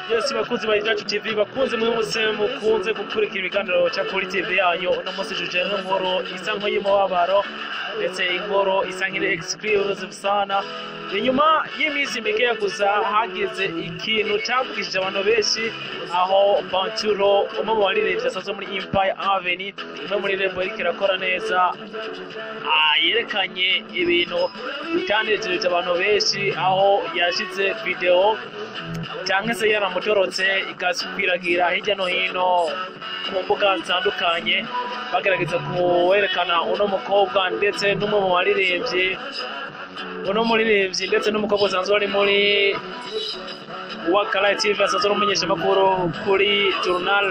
Yes, bakunzi ba Iwacu TV, bakunze mwe mwese mukunze gukurikira ibiganiro cya kuri TV yanyu. Uno munsi tuje n'inkuru isa nk'iy'umubabaro, ndetse inkuru isa nk'iri exclusive sana. Inyuma y'iminsi mikeya gusa hagize ikintu cyavugishije abantu benshi, aho Banturo, umwe mu baririmbyi asanzwe muri Empire Avenue, umwe muri rembo iriko irakora neza, yerekanye ibintu bitanejereje abantu benshi, aho yashize video cyangwa se yaramutorotse igakwiragira hirya no hino ku mbuga zitandukanye, bagerageza kuwerekana uno mukobwa ndetse n'umwe mu baririmbyi, uno muririmbyi ndetse n'umukobwa usanzwe ari muri Wakala TV, asanzwe ari umumenyeshamakuru kuri journal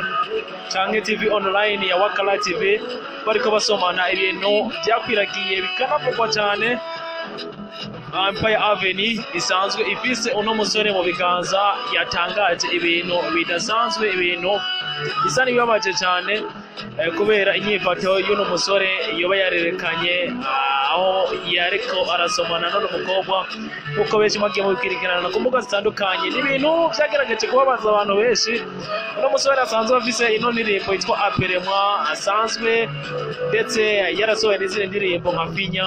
canke TV online ya Wakala TV, bariko basomana ibintu byakwiragiye bikanavugwa cyane. Empire Avenue isanzwe ifise uno musore mu biganza, yatangaje ibintu bidasanzwe, ibintu bisa n'ibibabaje cyane, kubera inyifato y'uno musore yoba yarerekanye, aho yariko arasomana n'uno mukobwa, kuko benshi mwagiye mubikurikirana ku mbuga zitandukanye. Ni ibintu byagerageje kubabaza abantu benshi. Uno musore asanzwe afise ino ndirimbo yitwa Aperemwa, asanzwe ndetse yarasohoye n'izindi ndirimbo nka Finya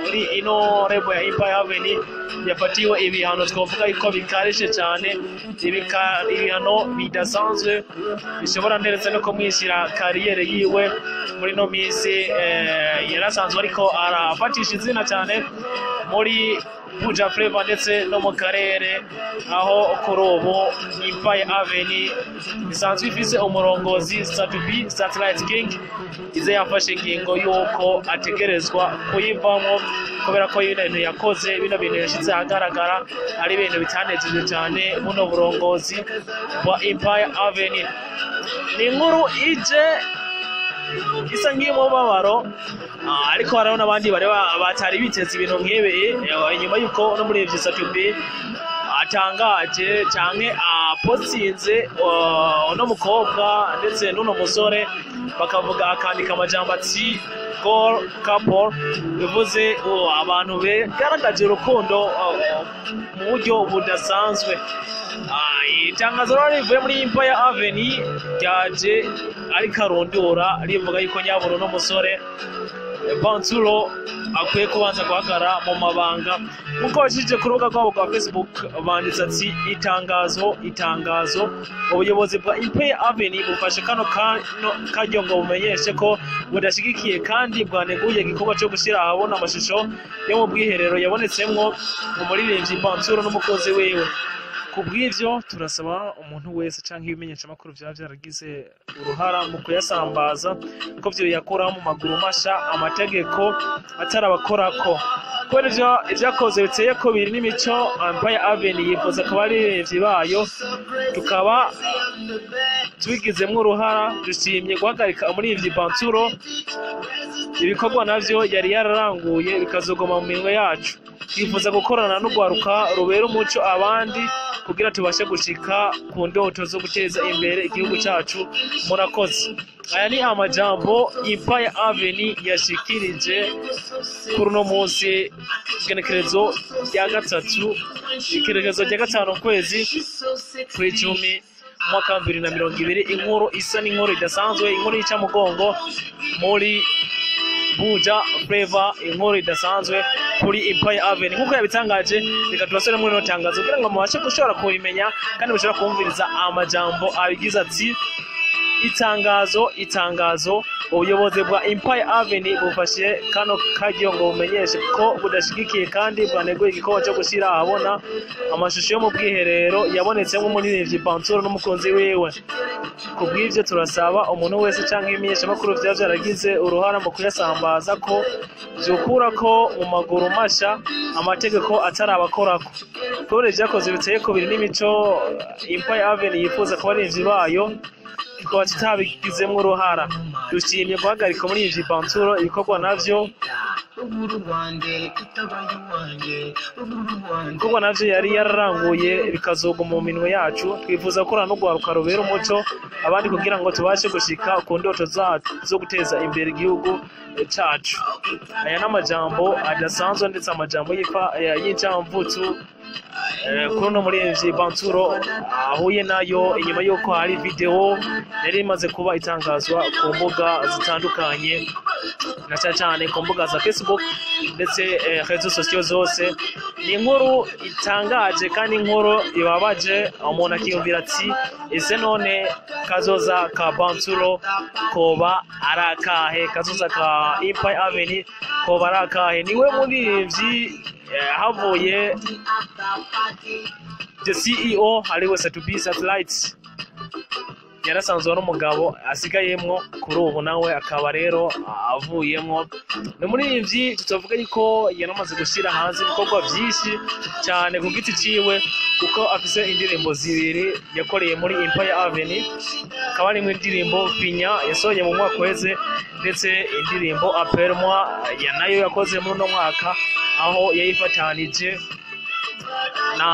muri ino rebo ya Empire Avenue, yafatiwe ibihano twavuga yuko bikarishe cyane, ibihano bidasanzwe bishobora ndetse no kumwishyira kariyeri yiwe muri ino minsi. Yarasanzwe ariko arafatisha izina cyane muri Buja Flavor ndetse no mu karere, aho kuri ubu Empire Avenue isanzwe ifise umurongozi Sat-B Satellite King, ize yafashe ingingo y'uko ategerezwa kuyivamo, kubera ko bino bintu yakoze, bino bintu yashyize ahagaragara ari ibintu bitanejeje cyane buno burongozi bwa Empire Avenue. Ni inkuru ije isa nk'iy'umubabaro, ariko hariho n'abandi bari batari biteze ibintu nk'ibi, inyuma y'uko no muri ivyo Sat-B atangaje canke apostinze uno mukobwa ndetse n'uno musore, bakavuga akandika amajambo ati "goal couple", bivuze abantu begaragaje urukundo mu buryo budasanzwe. Itangazo rero rivuye muri Empire Avenue ryaje ariko arundura rivuga yuko nyaburo uno musore Banturo akwiye kubanza guhagarara mu mabanga. Nkuko bashije ku rubuga rwabo rwa Facebook, banditse ati: "Itangazo, itangazo, ubuyobozi bwa Empire Avenue bufashe kano karyo ngo bumenyeshe ko budashigikiye kandi bwaneguye igikorwa cyo gushyira ahabona amashusho yo mu bwiherero yabonetsemwo umuririmbyi Banturo n'umukozi wiwe. Ku bw'ivyo turasaba umuntu wese canke ibimenyeshamakuru vyaba vyaragize uruhara mu kuyasambaza ko vyo yakuraho mu maguru masha, amategeko atarabakorako, kubera ivyo ivyakoze biteye ko biri n'imico Empire Avenue yifuza kuba abaririmbyi bayo, tukaba tubigizemwo uruhara. Dushimye guhagarika umuririmbyi Banturo, ibikorwa navyo yari yararanguye bikazogoma mu minwe yacu. Twifuza gukorana n'urwaruka rubera umuco abandi kugira tubashe gushika ku ndoto zo guteza imbere igihugu cacu. Murakoze." Aya ni amajambo Empire Avenue yashikirije kuri uno munsi, igenekerezo rya 3, igenekerezo rya 5, ukwezi kw'icumi, umwaka wa 2020. Inkuru isa n'inkuru idasanzwe, inkuru y'icamugongo muri Buja Flavor, inkuru idasanzwe kuri Empire Avenue nkuko yabitangaje. Reka tubasore muri rino tangazo kugira ngo mubashe gushobora kubimenya kandi mushobora kumviriza amajambo abigize ati: "Itangazo, itangazo, ubuyobozi bwa Empire Avenue bufashe kano karyo ngo bumenyeshe ko budashigikiye kandi bwaneguye igikorwa cyo gushyira ahabona amashusho yo mu bwiherero yabonetsemo umuririmbyi Banturo n'umukunzi wiwe. Ku bw'ivyo turasaba umuntu wese canke ibimenyeshamakuru vyaba vyaragize uruhara mu kuyasambaza ko vyokura ko mu maguru masha, amategeko atarabakorako, kubera ivyakoze biteye kubiri n'imico Empire Avenue yifuza ku baririmbyi bayo, tukaba tutabigizemwo uruhara. Dushimye guhagarika umuririmbyi Banturo, ibikorwa navyo Ibikorwa navyo yari yararanguye bikazoguma mu minwe yacu. Twifuza gukorana n'urwaruka rubera umuco abandi kugira ngo tubashe gushika ku ndoto zacu zo guteza imbere igihugu cacu. Aya ni amajambo adasanzwe ndetse amajambo y'incamvutsu kuri uno muririmbyi Banturo ahuye nayo inyuma y'uko hari video yari imaze kuba itangazwa ku mbuga zitandukanye, na cyane cyane ku mbuga za Facebook ndetse réseaux sociaux zose. Ni inkuru itangaje kandi inkuru ibabaje, umuntu akiyumvira ati ese none kazoza ka Banturo koba ari akahe? Kazoza ka Empire Avenue koba ari akahe? Niwe muririmbyi havuye the CEO ariwe Sat-B Satellite, yarasanzwe ari umugabo asigayemwo, kuri ubu nawe akaba rero avuyemwo. Ni umuririmbyi tutavuga yuko yaramaze gushyira hanze ibikorwa byinshi cyane ku giti ciwe, kuko afise indirimbo zibiri yakoreye muri Empire Avenue, akaba harimo indirimbo Finya yasohoye mu mwaka uheze, ndetse indirimbo Appelle-moi ya nayo yakoze muri uno mwaka, aho yayifatanije na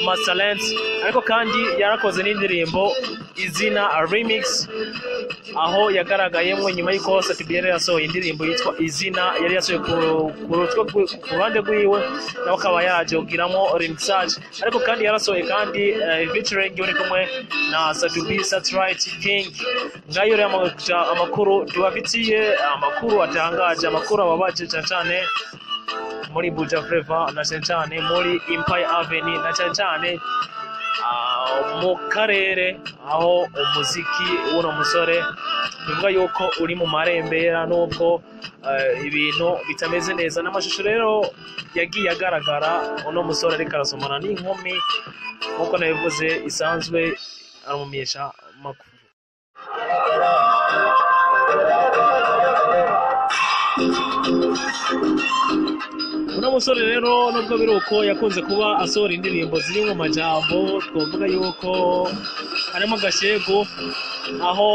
Masalent. Ariko kandi yarakoze n'indirimbo Izina Remix, aho yagaragayemo nyuma y'uko Sat-B yari yasohoye indirimbo yitwa Izina, yari yasohoye ku ruhande rwiwe, nawe akaba yaje kugiramo remixage. Ariko kandi yarasohoye kandi featuring uri kumwe na Sat-B Satellite King. Ngayo rero amakuru tubafitiye, amakuru atangaje, amakuru ababaje, cyane cyane muri Buja Flava, na cyane cyane muri Empire Avenue, na cyane cyane mu karere aho umuziki w'uno musore bivuga yuko uri mu marembera, nubwo ibintu bitameze neza. N'amashusho rero yagiye agaragara uno musore ariko arasomana n'inkumi, nk'uko nabivuze isanzwe aramumenyesha makuru. Uno musore rero nubwo biri uko yakunze kuba asohora indirimbo ziri mu majambo twavuga yuko harimo agashegu, aho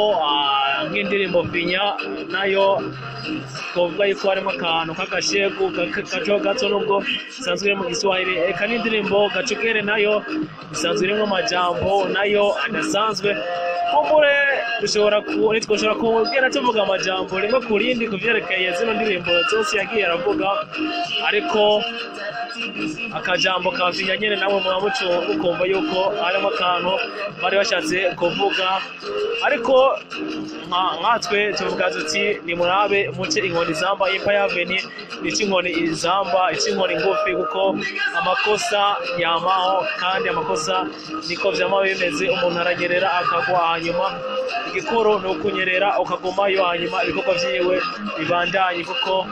nk'indirimbo Finya nayo twavuga yuko harimo akantu k'agashegu gato gato, nubwo isanzwe iri mu Giswahili. Eka n'indirimbo Gacukere nayo isanzwe irimo amajambo nayo adasanzwe. Kumbure dushobora ntitwoshobora kubwira tuvuga amajambo rimwe ku rindi ku vyerekeye zino ndirimbo zose yagiye aravuga, ariko akajambo ka Finya nyene nawe muba mukumva yuko harimo akantu bari bashatse kuvuga. Ariko nkatwe tuvuga tuti nimurabe muce inkoni zamba Empire Avenue, nice inkoni izamba, ice inkoni ngufi, kuko amakosa yamaho kandi amakosa niko vyama bimeze. Umuntu aranyerera akagwa, hanyuma igikoro ni ukunyerera ukagumayo, hanyuma ibikorwa vyiwe bibandanye, kuko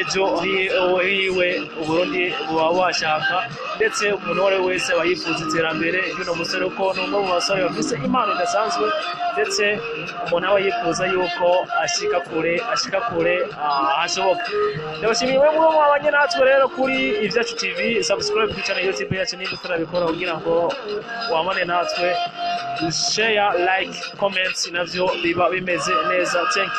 ejo hiwe Uburundi buba buhashaka, ndetse umuntu uwo ari we wese aba yifuza iterambere ry'uno musore, kuko ni umwe mu basore bafise impano idasanzwe, ndetse umuntu aba yifuza yuko ashika kure, ashika kure ahashoboka. Ndabashimiye mwe mwabanye natwe rero kuri Ivyacu TV. Subscribe kuri channel YouTube yacu nimba utarabikora, kugira ngo wamane natwe. Share, like, comment navyo biba bimeze neza. Thank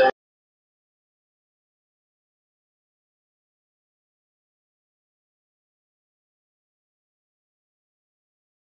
you.